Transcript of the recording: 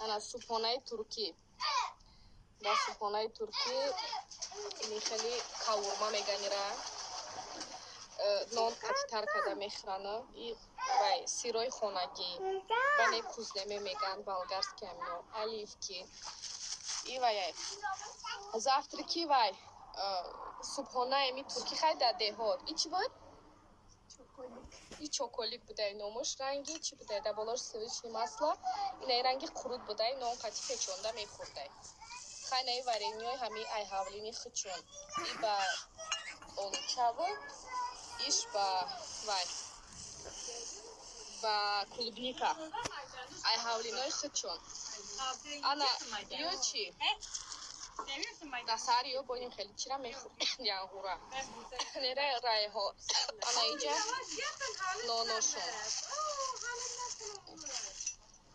Ана, субҳонаи туркӣ. Дар субҳонаи туркӣ ини хеле кавурма меганира. Нон қатитар карда мехӯрану и вай сирои хонагӣ. Ване кузлеме меган, болгарский амино, оливки. И вай завтраки, вай субҳонаи ми туркӣ, хай, дар деҳот. И чӣ буд? И чоколик будай номуш. Ранги чӣ будай? Дар болош сливочный масло. Инаи ранги қурут будай, нон қати печонда мехӯрдай. Хай, наи вареньёи ҳами ай ҳавлини хичун. И ба олучаву иш ба вай ба клубника. Ай ҳавлинои хичун. Ана, ё чӣ? Дар саҳари ё бо ин хеле чира мехӯрд, янғура. Нера райҳо. Ана, иҷа ноношон.